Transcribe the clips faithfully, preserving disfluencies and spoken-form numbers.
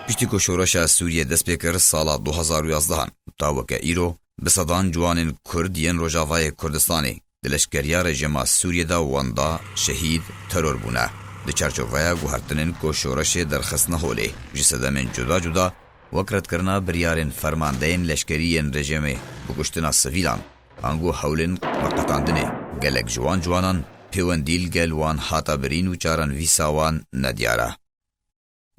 Piştî ku şoreşa Sûriyê dest pê kir sala du hazar û yazdehan, ta weke îro, bi sedan ciwanên Kurd yên Rojavayê Kurdistanê di leşkeriya rejîma Sûriyê de wenda, şehîd, teror bûne. Di çarçoveya guhertinên ku şoreşê derxistine holê, ji sedemên cuda cuda, wek redkirina biryarên fermandeyên leşkerî yên rejîmê, bi kuştina sivîlan, ango hewlên veqetandinê, gelek ji wan ciwanan pêwendî li gel wan hata birîn û çarenvîsa wan nediyar e.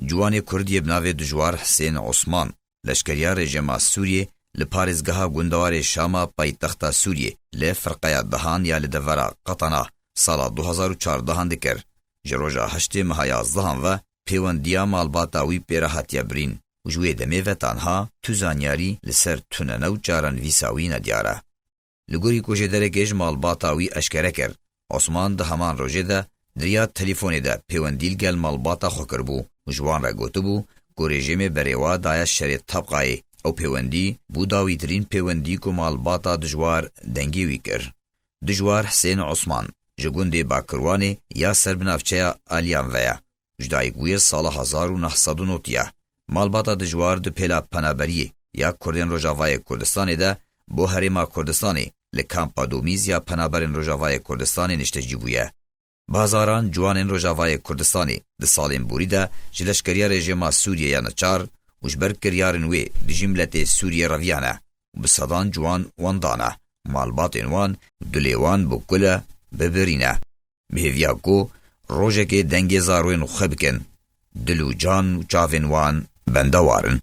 Ciwanê Kurd yê bi navê Dijwar Hisên Osman, leşkeriya rejîma Sûriyê, li parêzgeha gundewarê Şama paytexta Sûriyê, li firqeya dehan ya li devera Qetana, sala du hazar û çardehan dikir. Ji roja heştê meha yazdehan ve pêwendiya malbata wî pê re hatiye birîn û ji wê demê ve tanha tu zanyarî li ser tunene û çarenvîsa wî nediyar e. Li gorî ku jêderekê ji malbata wî eşkere kir, Osman di heman rojê de di riya telîfonê de pêwendî li gel malbata xwe kiribû û ji wan re gotibû ku rejîmê berê wa daye şerê Tabqayê. Ew pêwendî bû dawîtirîn pêwendî ku malbata Dijwar dengê wî kir. Dijwar Hisên Osman ji gundê Bakirwanê ya ser bi navçeya Aliyan ve ye. Ji dayik bûye sala hezar û neh sed û notî ye. Malbata Dijwar di pêla penaberiyê ya Kurdên Rojavayê Kurdistanê de bo Herêma Kurdistanê li kampa Domîz ya Penaberên Rojavayê Kurdistanê niştecî bûye. Bi hezaran ciwanên Rojavayê Kurdistanê di salên borî de ji leşkeriya rejîma Sûriyê ya neçar û ji ber kiryarên wê dijî miletê Sûriyê reviyane û bi sedan ciwan wendane. Malbatên wan dilê wan bi kul e, bi birî ne. Bi hêviya ku rojekê dengê zarokên xwe bikin, dil û can û çavên wan bendewar in.